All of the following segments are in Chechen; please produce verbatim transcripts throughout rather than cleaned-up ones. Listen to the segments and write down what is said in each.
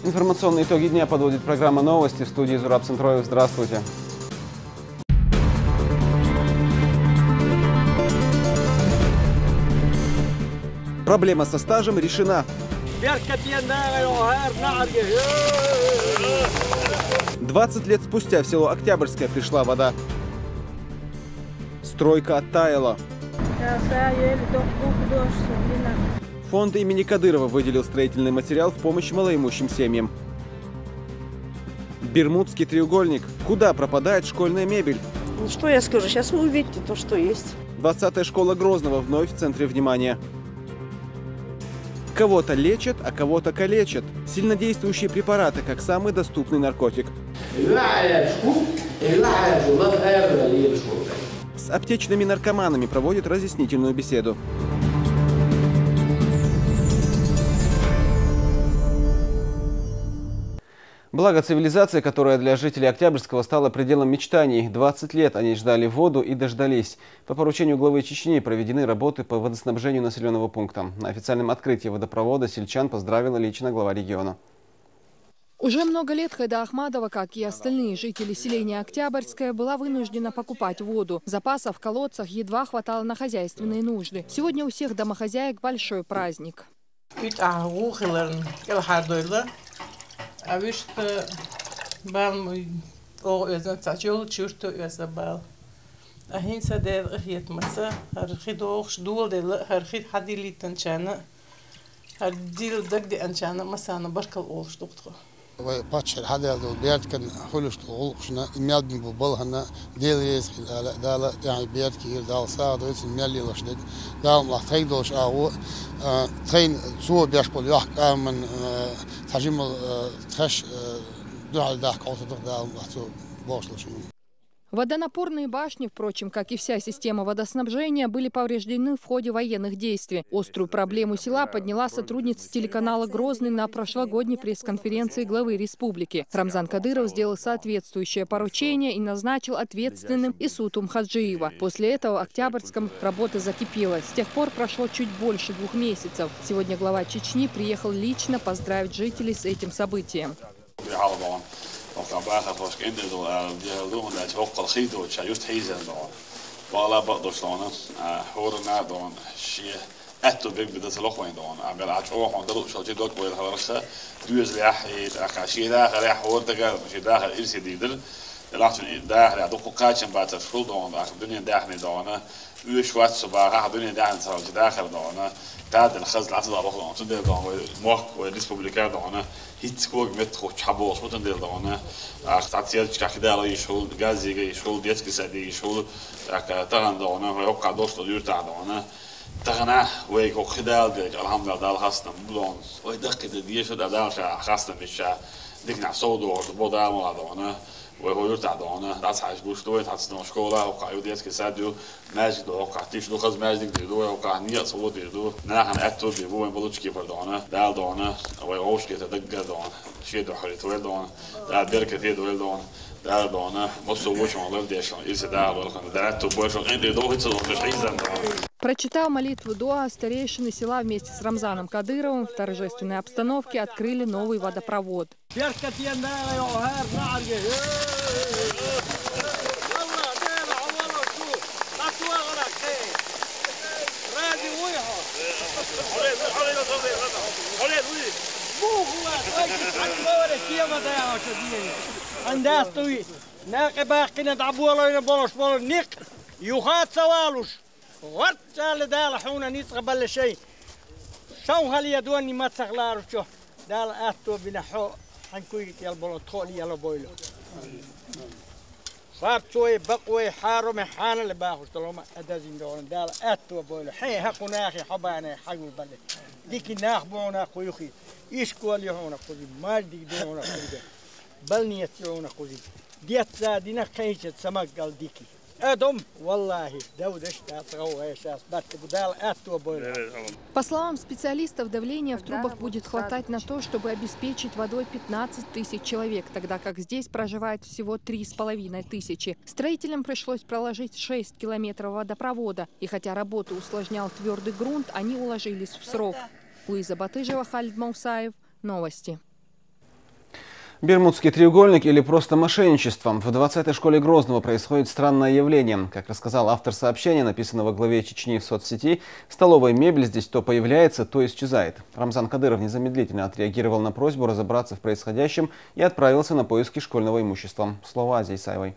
Информационные итоги дня подводит программа «Новости». В студии Зураб Центроев. Здравствуйте. Проблема со стажем решена. Двадцать лет спустя в село Октябрьское пришла вода. Стройка оттаяла. Фонд имени Кадырова выделил строительный материал в помощь малоимущим семьям. Бермудский треугольник. Куда пропадает школьная мебель? Ну, что я скажу? Сейчас вы увидите то, что есть. Двадцатая школа Грозного вновь в центре внимания. Кого-то лечат, а кого-то калечат. Сильнодействующие препараты как самый доступный наркотик. С аптечными наркоманами проводят разъяснительную беседу. Благо, цивилизация, которая для жителей Октябрьского стала пределом мечтаний. Двадцать лет они ждали воду и дождались. По поручению главы Чечни проведены работы по водоснабжению населенного пункта. На официальном открытии водопровода сельчан поздравила лично глава региона. Уже много лет Хайда Ахмадова, как и остальные жители селения Октябрьское, была вынуждена покупать воду. Запасов в колодцах едва хватало на хозяйственные нужды. Сегодня у всех домохозяек большой праздник. УьйтӀахь ву хиларна кӀелхьардойла. А вуьшта бал оха оьзан цхьа чул чурто оьза бал. А хӀинца дера къахетамца, хӀара хи дохуш доладелла, хӀара хи хьадилийтанчарна, хӀара дилла дагадеанчарна массарна баркалла олуш ду тхо. Вай паччахье хьадаьлла долу беркан хуьлуш долу гӀуллакхашна, и мел бина бу балхана Дела реза хила ала, Дала тӀаьхье беркате йира, Дала сагӀа дойла цунна мел лелош дерг. Дала ма лахь тхайна долуш агӀо, а, тхайна цо беш болу йохк-къаман, а, цхьа жимал, а, тхаьш, а, дуьхьал дахка Ӏовтадо Дала ма лахь цо бохуш долуш. Водонапорные башни, впрочем, как и вся система водоснабжения, были повреждены в ходе военных действий. Острую проблему села подняла сотрудница телеканала «Грозный» на прошлогодней пресс-конференции главы республики. Рамзан Кадыров сделал соответствующее поручение и назначил ответственным Исуту Мхаджиева. После этого в Октябрьском работа закипела. С тех пор прошло чуть больше двух месяцев. Сегодня глава Чечни приехал лично поздравить жителей с этим событием. Хьалха дохуна, хӀокху бахархошка кӀентӀера ду аьлла, дехар ду, хӀунда аьлча хӀокхул хи доцуш, ша юст хьийзина дохуна. Бала бакъдолуш дохуна, а, хӀоранна а дохуна, шен аьтту бегбеда ца лохвайн дохуна. А мел а чӀогӀа хьуна дан луучул чи дог вайла хьаларха, доьзалехь, и, тӀаккха шен дахарехь хӀора дага, шен дахар ирсе дийдира. Делахь цуьнан и дахарехь дуккха кхачам бацарш хуьлу дохуна, тӀаккха дуьнен даьхни дохуна. Оьшуш вац со бахахь, дуьнен даьхни ца хилча дахар дохуна, тадала хаза лаца дала бахана, цундела дохуна вай мохк, вай республика дохуна, хӀинцца кога метта хӀуттуш хьаболуш бу, цундела дохуна, а, цхьацца яздаршкахь кидала йиш хуьлу, газ йига йиш хуьлу, детский сад йига йиш хуьлу, тӀаккха тахана дохуна, вай хӀокхахь долуш долу юьртахь дохуна, тахана вайга хӀокху хи дала дерг, алхьамдулиллахӀ, Дала хастам бу дохуна, вай даккхийта дезаш ду, Дала ша хастам бечу ша диканехь сов дохуш ду, бо Дала ма дохуна. Вай хӀокху юьртахь дохуна, дӀасахьаьжча гуш ду вайн, цхьацца дохуна школа, хӀокхахь ю детский сад ю, маьждиг ду, хӀокхахь тиша ду, хаза маьждиг дийр ду, вай хӀокхахь некъаца гӀо дийр ду, нахана аьтту бийр бу вайн балучкепара дохуна, Дала дохуна, вай вовшахкхетар даггара дохуна, шен дуьхьал хилийта вайла дохуна, Дала беркате дойла дохуна, Дала дохуна, массо а вочунах лардеш, ирсе даха лорхана, Дала аьтту бойшух къинтӀера дохуьйтуш хьийзан дохуна. Прочитав молитву дуа, старейшины села вместе с Рамзаном Кадыровым в торжественной обстановке открыли новый водопровод. Беркатен дагӀа йо, хӀара наӀарга. Аллах Дела, хьо валар шу, хьан чу вахара кхе. Рази вуй хьо? Хьо вен, хьо вен, хьо вен, хьо вен, хьо вен, вуй. Бу хӀума, вай ки хьан валара кема дагӀа хьо шу дийна. Хьан дац дуй? Накъе баккхина дӀаболайна болуш болу никъ юха ца валуш. ГӀорццӀалла Дала хьуна ницкъ балла шайн. Шовхале донни мацах ларучу Дала аьтто бина хьо, хьан куйга тӀел болу тхо а лело бойла. Шарцой, бакъой, хьаруме, хьанал бахуш долу ма а дазин догӀун Дала аьтто бойла. Хье хьакху нахе хьо бане хьагул бале. Дики нах бу хьуна кху юхи. Ишкол ю хьуна кхузи, маждиг ду хьуна кхузи. Балнец ю хьуна кхузи. Детца дина кхайча цамаггал дики. Адам, валлахи, давдаш дац гӀовгӀа шас, батта бу Дала аьтто бойла. По словам специалистов, давление в трубах будет хватать на то, чтобы обеспечить водой пятнадцать тысяч человек, тогда как здесь проживает всего три с половиной тысячи. Строителям пришлось проложить шесть километров водопровода, и хотя работы усложнял твёрдый грунт, они уложились в срок. Луиза Батыжева, Халид Маусаев. Новости. Бермудский треугольник или просто мошенничество? В двадцатой школе Грозного происходит странное явление. Как рассказал автор сообщения, написанного главе Чечни в соцсети, столовая мебель здесь то появляется, то исчезает. Рамзан Кадыров незамедлительно отреагировал на просьбу разобраться в происходящем и отправился на поиски школьного имущества. Слово Азии Исаевой.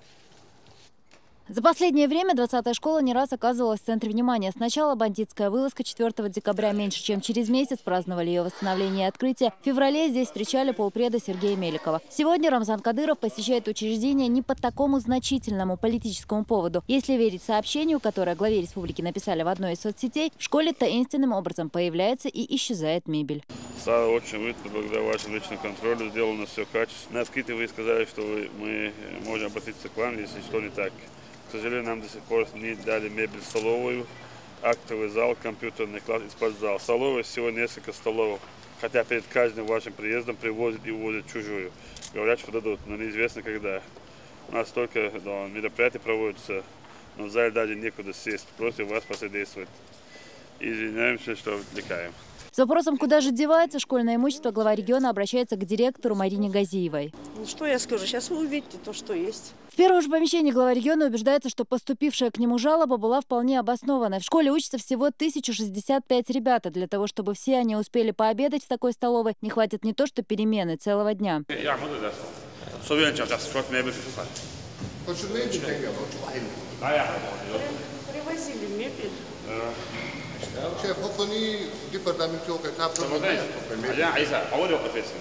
За последнее время двадцатая школа не раз оказывалась в центре внимания. Сначала бандитская вылазка четвёртого декабря, меньше чем через месяц праздновали ее восстановление и открытие. В феврале здесь встречали полпреда Сергея Меликова. Сегодня Рамзан Кадыров посещает учреждение не по такому значительному политическому поводу. Если верить сообщению, которое главе республики написали в одной из соцсетей, в школе таинственным образом появляется и исчезает мебель. Стало очень уютно благодаря вашему личному контролю. Сделано все качественно. Насколько вы сказали, что вы, мы э, можем обратиться к вам, если что не так. К сожалению, нам до сих пор не дали мебель в столовую, актовый зал, компьютерный класс и спортзал. В столовой всего несколько столов, хотя перед каждым вашим приездом привозят и увозят чужую. Говорят, что дадут, но неизвестно когда. У нас столько да, мероприятий проводится, но в зале даже некуда сесть. Просим вас посодействовать. Извиняемся, что отвлекаем. С вопросом, куда же девается школьное имущество, глава региона обращается к директору Марине Газиевой. Ну что я скажу, сейчас вы увидите то, что есть. В первом же помещении глава региона убеждается, что поступившая к нему жалоба была вполне обоснованной. В школе учатся всего тысяча шестьдесят пять ребят, а для того, чтобы все они успели пообедать в такой столовой, не хватит не то что перемены, целого дня. Привозили мебель. شايف هوبني ديبارتامنت يوكا تاب يا عيسى، أول يوم أتفسم.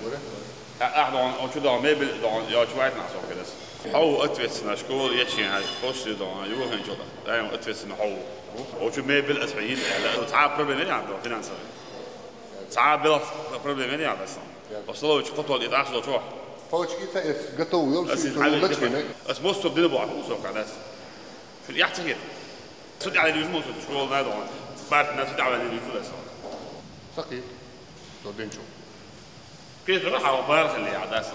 أحد عن أوتشو دعوة ميبل دعوة يوتشو وايت ناس أوكي. هو أتفسم شكول يتشين هاي بوستي دعوة يوهن شو دعوة دائما أتفسم هو أوتشو ميبل أسبعين لا تعب بروبلم يعني دعوة فينانسر تعب بلا بروبلم يعني بس وصلوا شو قطوة اللي تعصلوا شو فوتش كيسا إس قطو يوم شو لكشينك. بس بوستو بدنا بوعة بوستو كانت في اليحتي هيك. Судья Лилюз мусу школа на дон. Барт на судья Лилюз лес. Сакит. Зодинчу. Кит раха барх اللي عدس.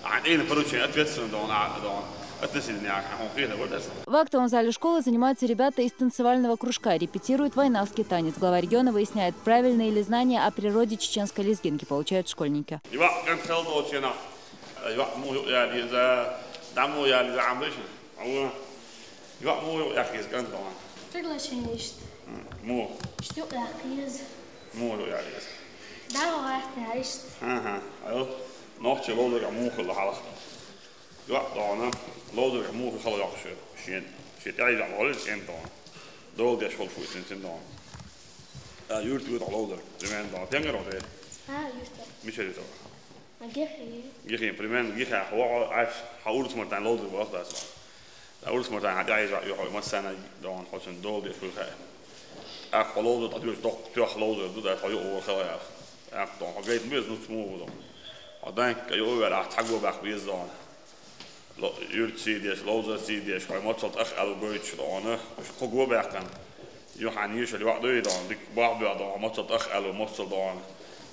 عن أين بروتشين أتفسن دون دون. أتنسي دنيا عن قيد ودس. В актовом зале школы занимаются ребята из танцевального кружка. Репетируют вайнавский танец. Глава региона выясняет, правильные ли знания о природе чеченской лезгинки получают школьники. يبقى كان خلط أوتشينا. يبقى مو يعني إذا دمو يعني إذا عم بيشن. Ава. Йоӏ му йоӏ яхъ еза кӏантӏа. Приглашение ишт. Му. Ишт йоӏ яхъ еза. Му йоӏ яхъ еза. Дагъа гӏахтна ишт. Аха. Айл. Нохчи лодыргӏа му хилла хьалха. Йоӏ дона. Лодыргӏа му хилла йоӏ шу. Шен. Шен тӏай йоӏ лодыр кӏантӏа. Дол деш хол фу син син дона. А, юрт юрт лодыр. Примерно дона. Тенгер оте. А, юрт. Мича юрт. Гихин, примерно гихин хьо ач хьаурс мартан лодыр бах дас. Аурс мартан хьа гайз ва юхо массана дон хосен дол де фуха. Ах лодыр та дюрс док тюх лодыр ду дас хо ю хала. Ах дон хо гайт миз нуц му дон. Адан ка ю вер ах тагу бах биз дон. Юрт сидеш, лодыр сидеш, хо моцолт ах ал гойч дон. Хо го бахкан. Юхан йишал ваъ дуй дон, дик баъ дуй дон, моцал тӏах алу, моцал дон,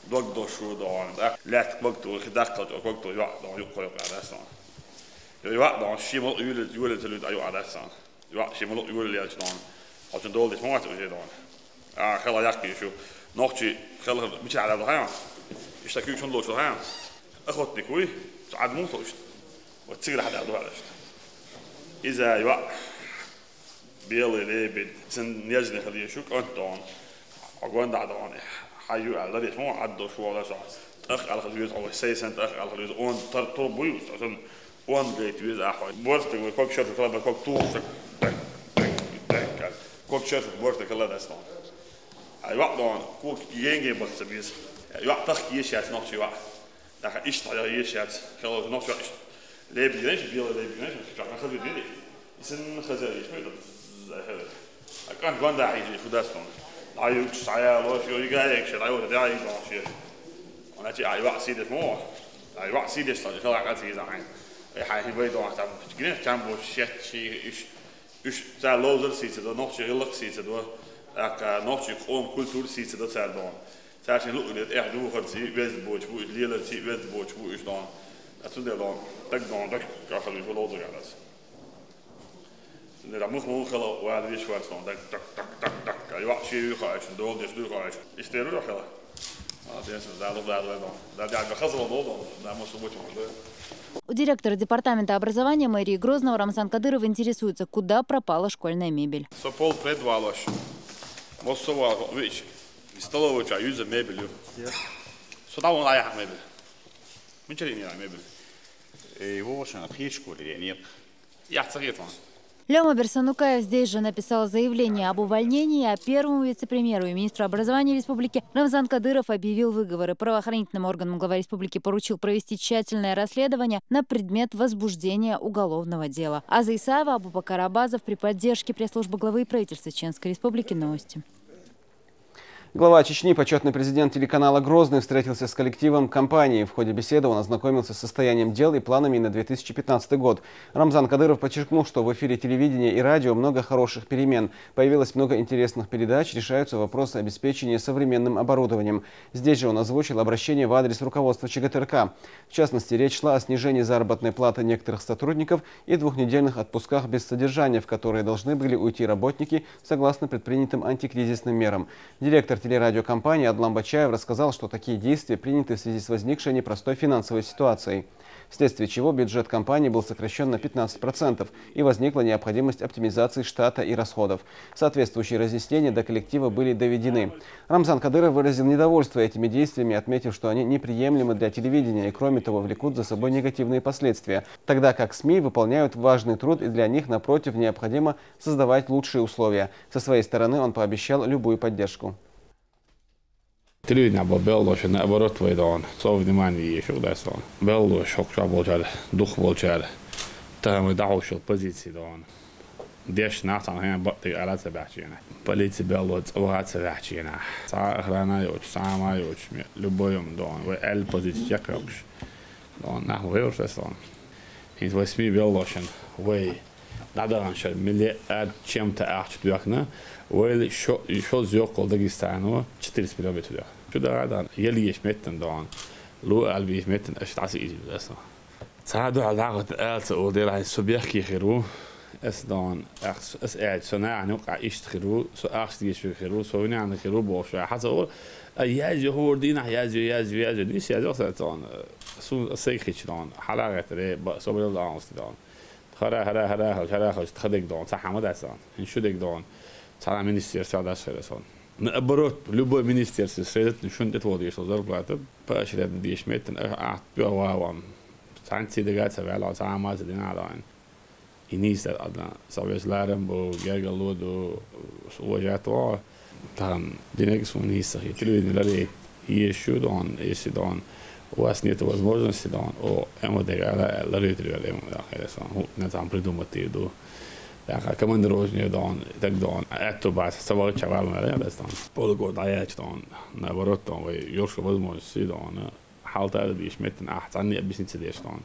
дог дошу дон, лят квагту, хидак квагту, ваъ дон, юкъо юкъо адасон. Ю ваъ дон, шимал юлил юлил тилуд аю адасон. Ваъ шимал юлил яч дон. Хотун дол диш мамат уже дон. А хала якки шу. Нохчи хала мича ала дон. Ишта кюк шун лоч дон. Охотник уй, адму слушт. Вот цигра хада дон. Иза ваъ Белый лебедь, цин нежный хадишу кантон. Агон да дон. Хаю ала деш мо аддо шуола шо. Тах ал хадиус о сейсен тах ал хадиус он тар турбуюс. Сон он гейт виз ахой. Борстык вы кок шер кала кок тушек. Кок шер борстык кала дастон. Ай вак дон. Кук енге бахса биз. Ай вак тах ешас нохчи вак. Даха ишт ала ешат. Хело нох шо ишт. Леб греш, била леб греш, чакна хазы диди. Исин хазы иш ме да. Захер. Акан гонда хиджи худастон. Аюк сая лош ё игаек шер аю да ай лош ё. Она чи ай ва сидеш мо. Ай ва сидеш та хела кат сидеш ахайн. Ай хай хин вай дон там. Греш там бо шет чи иш. Иш та лозер сидеш до нох чи гылык сидеш до. Ака нох чи ком культур сидеш до цар дон. Царшин луъ лет эх духарци везд боч бу иш, лияларци везд боч бу иш дон. Ацу де дон, так дон, так кахали фу лоду галас. Нера мух мух хала вал виш варс дон, так так так так так. Ай ва ши ю хач, дол деш ду хач. Истеру хала. Молодец, да, да, да, да, да. Да, да, да, хазал, да, да, да, мы с тобой, да. У директора департамента образования мэрии Грозного Рамзан Кадыров интересуется, куда пропала школьная мебель. Со пол предвалаш. Мос со вал, видишь, столовая ча юза мебель. Со там он аяк мебель. Мичери не мебель. Э, его вообще на пхи школе нет. Я царит он. Лёма Берсанукаев здесь же написал заявление об увольнении, а первому вице-премьеру и министру образования республики Рамзан Кадыров объявил выговоры. Правоохранительным органам глава республики поручил провести тщательное расследование на предмет возбуждения уголовного дела. Аза Исаева, Абубакар Абазов при поддержке пресс-службы главы и правительства Чеченской Республики. Новости. Глава Чечни, почетный президент телеканала «Грозный», встретился с коллективом компании. В ходе беседы он ознакомился с состоянием дел и планами на две тысячи пятнадцатый год. Рамзан Кадыров подчеркнул, что в эфире телевидения и радио много хороших перемен. Появилось много интересных передач, решаются вопросы обеспечения современным оборудованием. Здесь же он озвучил обращение в адрес руководства ЧГТРК. В частности, речь шла о снижении заработной платы некоторых сотрудников и двухнедельных отпусках без содержания, в которые должны были уйти работники согласно предпринятым антикризисным мерам. Директор телерадиокомпании Адлан Бачаев рассказал, что такие действия приняты в связи с возникшей непростой финансовой ситуацией, вследствие чего бюджет компании был сокращен на пятнадцать процентов и возникла необходимость оптимизации штата и расходов. Соответствующие разъяснения до коллектива были доведены. Рамзан Кадыров выразил недовольство этими действиями, отметив, что они неприемлемы для телевидения и, кроме того, влекут за собой негативные последствия, тогда как СМИ выполняют важный труд и для них, напротив, необходимо создавать лучшие условия. Со своей стороны он пообещал любую поддержку. Телевидение был беллоши, наоборот, вай дон. Со внимание ещё, да, сон. Беллош, шок, шаболчар, дух болчар. Там и даушил позиции дон. Деш нацан хен баттыг ара ца бахчина. Полиция белло цаваха ца бахчина. Са охрана йоч, сама йоч, любой дон. Вай эл позиция чекрокш. Дон, нах вай урсес дон. Из восьми беллошен. Вай. Надо раньше миллиард чем-то ахча тюхна. Вай шо, шо зёкол Дагестану четыреста миллион бетюдах. Чуда да. Ели еш меттен дон. Лу алби еш меттен, аш тас из дасо. Ца дугьал дагъат аьлца ол делахь со бехке хир ву. Эс дон, ахс, эс аьлча, со нахана юкъа иштта хир ву, со ахс дийши хир ву, со виняна хир ву бохуш, хьаца ол, а язйо хӀор дийнахь, язйо, язйо, язйо, дис язйо сан цон, сун сайхич дон, хьалагӀетаре, ба, со бел дон, ус дон. Хара, хара, хара, хара, хара, тха дег дон, ца хьама дац дон, хин шу дег дон, цхьана министерство дас хир сон. Наоборот, любой министерство средотни шун тӀе тхо деш со зарплата, поощрять деш меттан, а, а, пио вавам. Цхьаьна ца дага ца ваьлла, ца Ӏамаца дина а даьн. И нийса а дан. Со вес ларам бу, гергало ду, с уважать во. Там динег сун нийса хи. Телевидение ларе, еш шу дон, если дон. У вас нет возможности дон. О, эмо дег ала, ларе телевидение, эмо да, хере сон. Ху, на там придумать ду. Так, а командировочный дон, так дон. А это бац, со вал чавал, наверное, да, дон. Полгода я дон. Наоборот, дон, вай, ёршу возможности дон. Хьалта а деш меттан ахь цхьанне а бисница деш дон.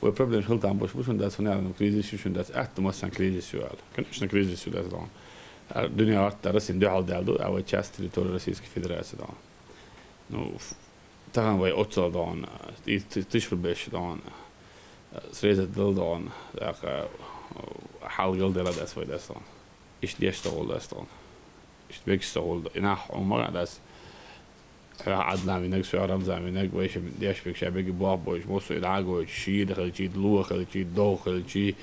Вай проблема хила там бош бу шун дац, хӀунда аьлча кризис ю шун дац, атта массан кризис ю аьлла. Конечно, кризис ю дац дон. А дуьнен атта Россиян дуьхьал даьлла ду, а вай часть территории Российской Федерации дон. Ну, ф-, тахан вай оццал дон, и т-, тысяча рублей дон, срезать дал дон, так, а, хьал гал дела дац вай дац дон. Иш деш тохул дац дон. Иш бекс тохул да. И нах умага дац. Хьоьгахь Ӏадлан винарг, соьгахь Рамзан винарг, вайша деш бекша беги бох бойш, мосу и дӀагойчу, шийда хилчий, ло хилчий, дов хилчий,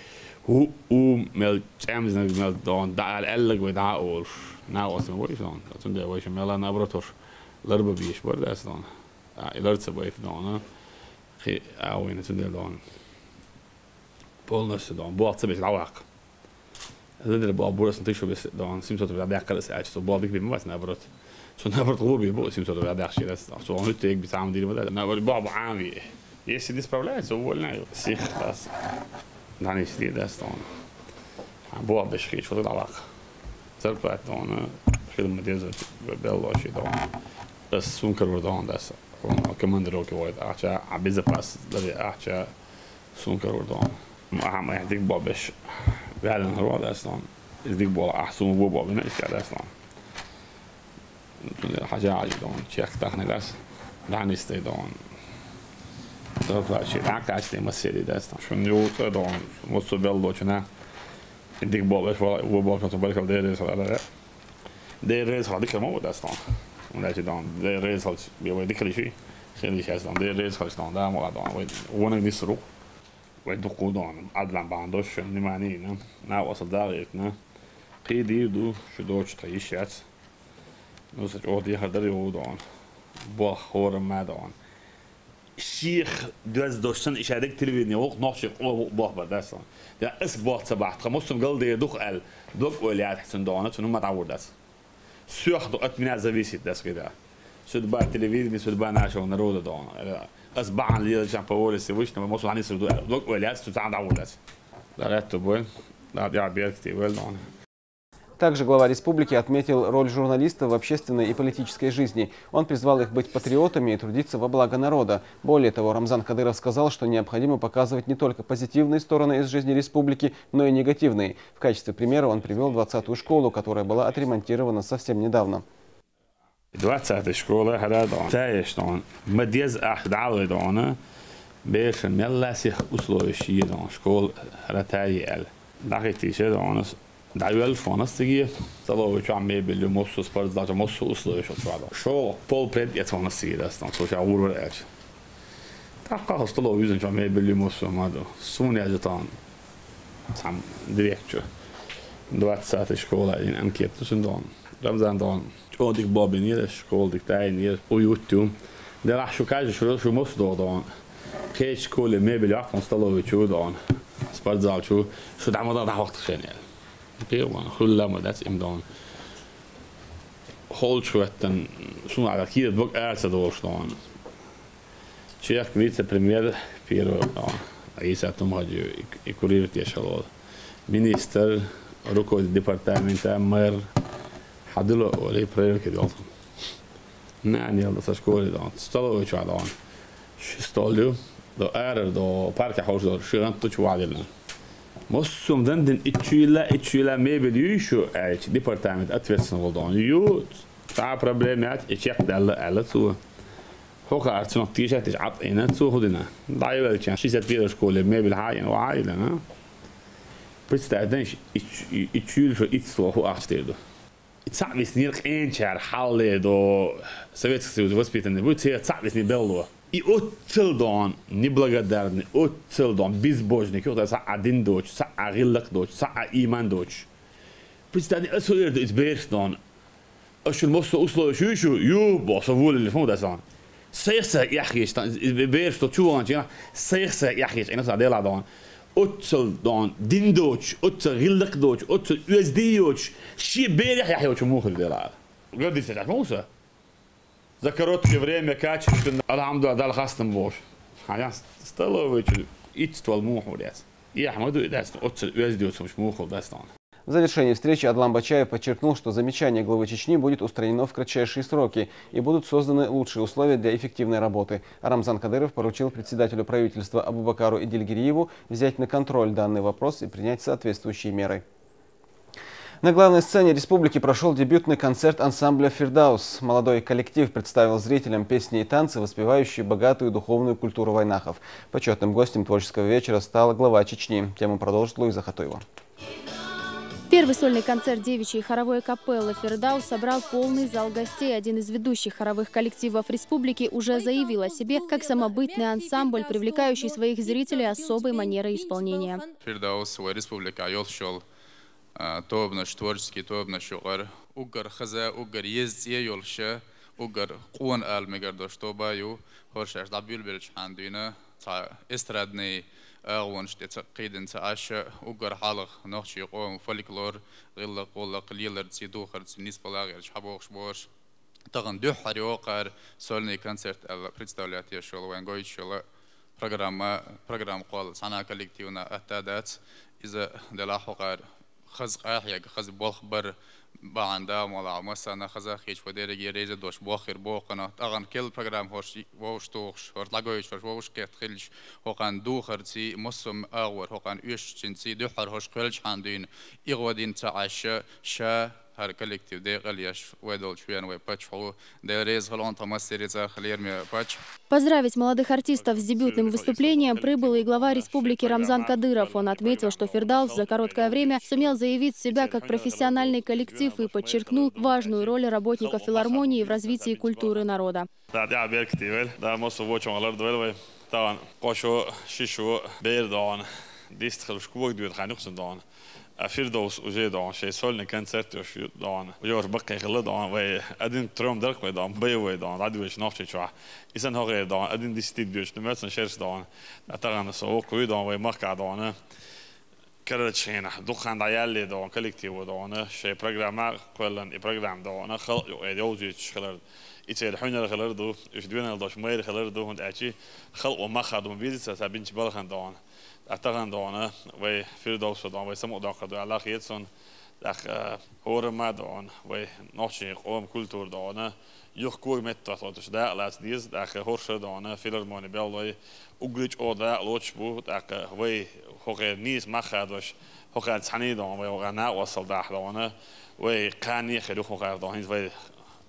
хӀу у мел цӀемзанаг мел дон, дӀа аьллаг вай дӀа а олуш, накъостан вай сон. Цундела вайша мела наоборот уьш ларба бийш бар дац дон. А, и лар ца байта дон, хи а вайна цундела дон. Полностью дон, бох ца беш дӀаваккха. Ледара боху бурас тышу вес дон, семьсот рублей даккхар ас аьлча, со боху дика бен ма вац, наоборот. Со наоборот гӀо бен бу семьсот рублей даккхар ас. Со он хӀуьтту эг би цхьа ма дийр ма дац. Наоборот, боху бу Ӏан ве. Если не справляется, увольняю. Сих дас. Данис ли дас дон. Боху беш хи чу дӀаваккха. Зарплата дон, хила ма деза, белло ши дон. Ас сун карор дон дас. Командировке войт ахча, а безопас даре ахча. Сун карор дон. Ахьа ма дик бобеш. Ваьллан хӀара ван дац дон. Иза дик бола ахь сун бо бо бина иска дац дон. Хьажа хьажа дон. Чех тахна дац. Данис тей дон. Зарплата ши даккхача тей массери дац дон. Шун юца дон. Муцу беллочуна. Дик бобеш вала, во бобеш баркал дерес хала. Дерес хала дик ма дац дон. Дальше дон, Дела резалч, бе вай дикали ши, хили шас дон, Дела резалч дон, да, мала дон, вай, вонаг нисру, вай дукку дон, адлан бандош, внимание, на, на, васа да, на, пи ди ду, шу доч та ишац. Ну, са чо ди хар дар ю дон, бо хорма дон. Ших дёз дошсан ишадик телевидение вок нохши о бо бо дасан. Я эс бо ца бахт, хамусум гал де дух ал, блок оляд сан дон, цуну ма тавурдас. Сюх ду от меня зависит, да, когда. Судьба телевидения, судьба нашего народа дон. Эс баан лил чам по воле Всевышнего, мосу ани суду, блок оляд, су ца тавурдас. Да, это бой. Да, я берг ти вел дон. Также глава республики отметил роль журналистов в общественной и политической жизни. Он призвал их быть патриотами и трудиться во благо народа. Более того, Рамзан Кадыров сказал, что необходимо показывать не только позитивные стороны из жизни республики, но и негативные. В качестве примера он привел двадцатую школу, которая была отремонтирована совсем недавно. Двадцатая школа, хара дон. Таеш дон. Мадез ах далы дона. Бешен мелла сих условия ши дон. Школ хара тае ал. Дахити ше дон. Давел фонас тиги. Столовый чам мебель, мосу спортзал, мосу условия шо чуа дон. Шо пол пред я фонас тиги дас дон. Со ша урвар ач. Такка столовый юзен чам мебель, мосу мадо. Сун я жетон. Сам директор. Двадцатая школа ин анкету сун дон. Рамзан дон. Чо дик бобби нир, школ дик тай нир, уюту. Де рах шу кажи шу шу мос до дон. Кеч школе мебель ах фон столовый чу дон. Спортзал чу. Шу дама да вахт шенел. Пирван хулла ма дац им дон. Хол чу эттен сун ага кир бок арса долш дон. Чех вице-премьер первый, а, Иса Тумаджи и, и курировать я шалол. Министр, руководитель департамента, мэр, хадыло олей проверка делтон. На, не, со школы дон, столовый чуа дон. Ши столю, до эр, до парка хауш до, ши рант туч вадилна. Моссум дандин ичуила, ичуила мебель юйшу, эч департамент ответственный дон. Ю, та проблема ят, и чек далла, алла цуа. Хохар цунок тишат тиш ат ина цу худина. Дайвел чан шестьдесят первой школе мебель ха ин ва ина. Представь, дэн ич ич ич ил шо ит сло ху ахтер ду. Ца вис нир энчар халле до Советский Союз воспитанный. Вы це ца вис не белло. И отцел дон неблагодарный, отцел дон безбожник. Ца один дочь, ца агиллак дочь, ца иман дочь. Представь, не асуэр до из берс дон. Ашул мосто условия шушу, ю, босо вулили фон дасан. Сайса яхиш тан, берш то чуван чина, сайса яхиш, ина са дела дон. Отцел дон, дин доч, отцел гиллак доч, отцел уэздиоч, ши берех яхи очу мухр дела. Гадиса так муса. За короткое время качественно, алхамдулилла, дал хастам бош. Хаян столовый чу, ит ствол мухр яс. И Ахмаду и дас, отцел уэздиоч мухр дас дон. В завершении встречи Адлам Бачаев подчеркнул, что замечание главы Чечни будет устранено в кратчайшие сроки и будут созданы лучшие условия для эффективной работы. А Рамзан Кадыров поручил председателю правительства Абубакару Идильгириеву взять на контроль данный вопрос и принять соответствующие меры. На главной сцене республики прошел дебютный концерт ансамбля «Фирдаус». Молодой коллектив представил зрителям песни и танцы, воспевающие богатую духовную культуру вайнахов. Почетным гостем творческого вечера стала глава Чечни. Тему продолжит Луиза Хатуева. Первый сольный концерт девичьей хоровой капеллы «Фирдаус» собрал полный зал гостей. Один из ведущих хоровых коллективов республики уже заявил о себе как самобытный ансамбль, привлекающий своих зрителей особой манерой исполнения. Фирдаус вай республика йолшол, а, тобнаш, творческий тобнаш югар. Угар хаза, угар ез цӀе йолша, угар къон ал мегар дош тоба ю, хоршаш дабюл белч хандуйна. Ца эстрадный агъонш те ца кидин ца аша, угар халах нохчи къом фольклор, гилла къолла лилар ци духар ци нис балагъерч хабохш бош. Тагъан дюххар йоқар сольный концерт алла представлять яшол вайн гойчола программа, программа къол сана коллективна аттадац, иза дела хокар хаз къахьяг, хаз болх бар баанда мала масана хаза хич ва дереге резе дош бохир бохана. Тагъан кел программ хош вовш тухш, хор лагойш хош вовш кет хилш, хокан духар ци, мусум агъор, хокан уьш чин ци, духар хош квелч хандуин, игъвадин ца аша, ша, ХӀара коллектив декъал еш, вай долчу вен вай паччахьо, Дела реза хуьлда тхан массеран цӀарах лераме паччахь. Поздравить молодых артистов с дебютным выступлением прибыл и глава республики Рамзан Кадыров. Он отметил, что «Фирдаус» за короткое время сумел заявить себя как профессиональный коллектив и подчеркнул важную роль работников филармонии в развитии культуры народа. Дала тӀаьхьа беркате йойла, Дала массо а вочуьнга лардойла вай. Тахана кхо шо, ши шо бер догӀана, дистхилуш кога доьду хан юхсана догӀана. А «Фирдаус» уже догӀана, шайн сольный концерт йош ю догӀана. Уже баккхий хилла догӀана, вай один к трём дарх вай догӀана, боевой догӀана, дӀадоьдуш Нохчийчохь. И санна хӀокхеран догӀана, один десятик доьдуш, нумац шерш догӀана. А тахана со воккхавий догӀана, вай махкахь догӀана. Карарчу хенахь дукха хан дӀаялле догӀана, коллективо догӀана, шайн программа кхоьллина, и программа догӀана, халкъ юкъе йовзуьйтуш хилар. И церан хьуьнар хилар ду, уьш доьналла долуш майра хилар ду, хӀунда аьлча халкъо махкахь ду ма бийза цара бинчу балхана догӀана. Ткъа тахана догӀана, вай «Фирдаусо» догӀана, вай самукъадоккхур ду аьлла хета суна. ТӀаккха хӀорамма догӀана, вай нохчийн къоман культура догӀана, юха кога меттахь оцуш дакъа лаца деза, тӀаккха хӀорш а догӀана, филармони беллой, уггар чӀогӀа дакъа лоцуш бу, тӀаккха вай хӀокхеран нийса мах хадош, хӀокхаьрца цхьаьний догӀана, вай хӀокхаьрца накъосталла дахь догӀана, вай кхане а хир ю хӀокхара догӀана, хӀинца вай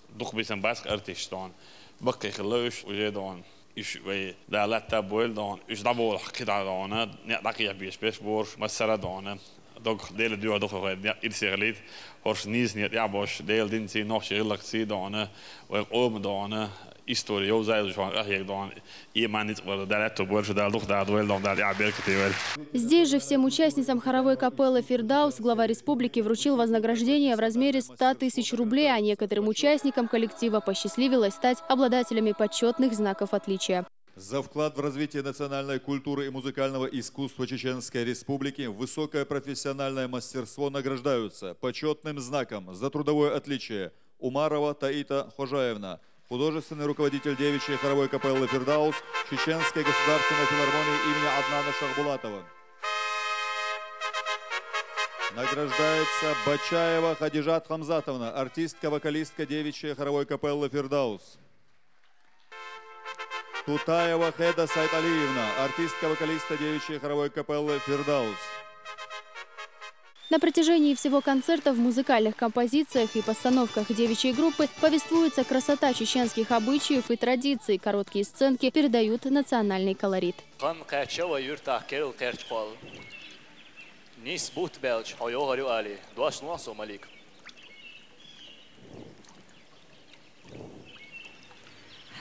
дукха бисина бац-кх артисташ догӀана. Баккхий хилла уьш уже догӀана. Уьш вай Дала латта а бойла догӀана, уьш дӀаболахь кхидӀа догӀана, некъ дӀакхехьа безаш берш борш массара а догӀана. Дог Делан дуьхьа ду хӀокхеран некъ ирсе хилийта, хӀорш нийсане тӀехь а болуш, Делан динций, нохчийн гӀиллакхций догӀана, вай къоман догӀана, истори йовза а йолуш хӀокхуьнга къахьега догӀана, ийман, ницкъ бар ду, Дала латто а бойла шу, Дала дукха даха дойла догӀана, Дала тӀаьхьа беркате йойла. Здесь же всем участницам хоровой капеллы «Фирдаус» глава республики вручил вознаграждение в размере ста тысяч рублей, а некоторым участникам коллектива посчастливилось стать обладателями почётных знаков отличия. За вклад в развитие национальной культуры и музыкального искусства Чеченской Республики, высокое профессиональное мастерство награждаются почётным знаком «За трудовое отличие» Умарова Таита Хожаевна, художественный руководитель девичьей хоровой капеллы «Фирдаус» Чеченской государственной филармонии имени Аднана Шахбулатова. Награждается Бачаева Хадижат Хамзатовна, артистка-вокалистка девичьей хоровой капеллы «Фирдаус». Тутаева Хеда Сайталиевна, артистка-вокалистка девичьей хоровой капеллы «Фирдаус». На протяжении всего концерта в музыкальных композициях и постановках девичьей группы повествуется красота чеченских обычаев и традиций, короткие сценки передают национальный колорит. Хан кхаьчча вай юьртахь керла кхерч кхолла. Нийса бутт баьлча, хьо йогӀур ю алий, дош лохьа со, Малик.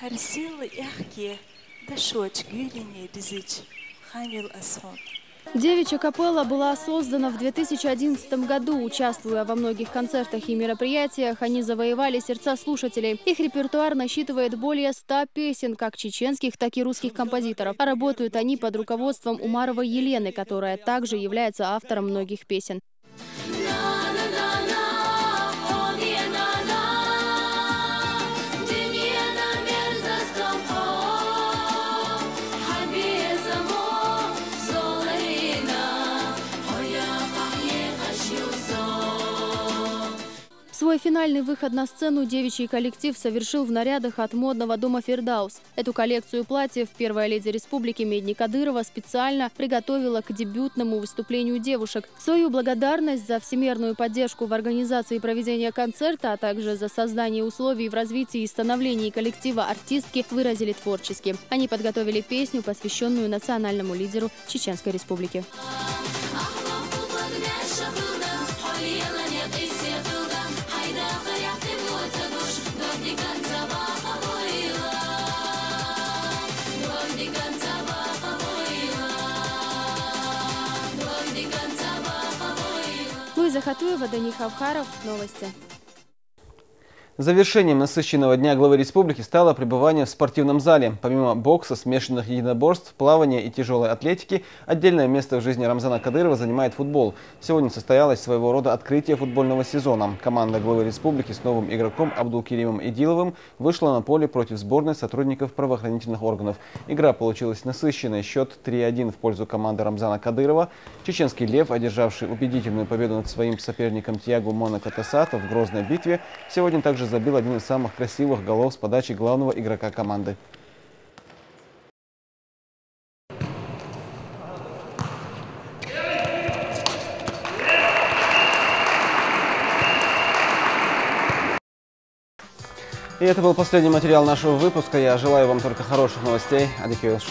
ХӀара сийлахь аьхке дашочу гуьйлине дизича, хан йила ас хьуна. Девичья капелла была создана в две тысячи одиннадцатом году. Участвуя во многих концертах и мероприятиях, они завоевали сердца слушателей. Их репертуар насчитывает более ста песен, как чеченских, так и русских композиторов. А работают они под руководством Умаровой Елены, которая также является автором многих песен. Свой финальный выход на сцену девичий коллектив совершил в нарядах от модного дома «Фирдаус». Эту коллекцию платьев первая леди республики Медни Кадырова специально приготовила к дебютному выступлению девушек. Свою благодарность за всемерную поддержку в организации проведения концерта, а также за создание условий в развитии и становлении коллектива артистки выразили творчески. Они подготовили песню, посвящённую национальному лидеру Чеченской Республики. Луиза Хатуева, Дани Хавхаров. Новости. Завершением насыщенного дня главы республики стало пребывание в спортивном зале. Помимо бокса, смешанных единоборств, плавания и тяжёлой атлетики, отдельное место в жизни Рамзана Кадырова занимает футбол. Сегодня состоялось своего рода открытие футбольного сезона. Команда главы республики с новым игроком Абдулкеримом Идиловым вышла на поле против сборной сотрудников правоохранительных органов. Игра получилась насыщенной. Счёт три один в пользу команды Рамзана Кадырова. Чеченский «Лев», одержавший убедительную победу над своим соперником Тиаго Монако Тесато в грозной битве, сегодня также забил один из самых красивых голов с подачи главного игрока команды. И это был последний материал нашего выпуска. Я желаю вам только хороших новостей. Adi kīlši.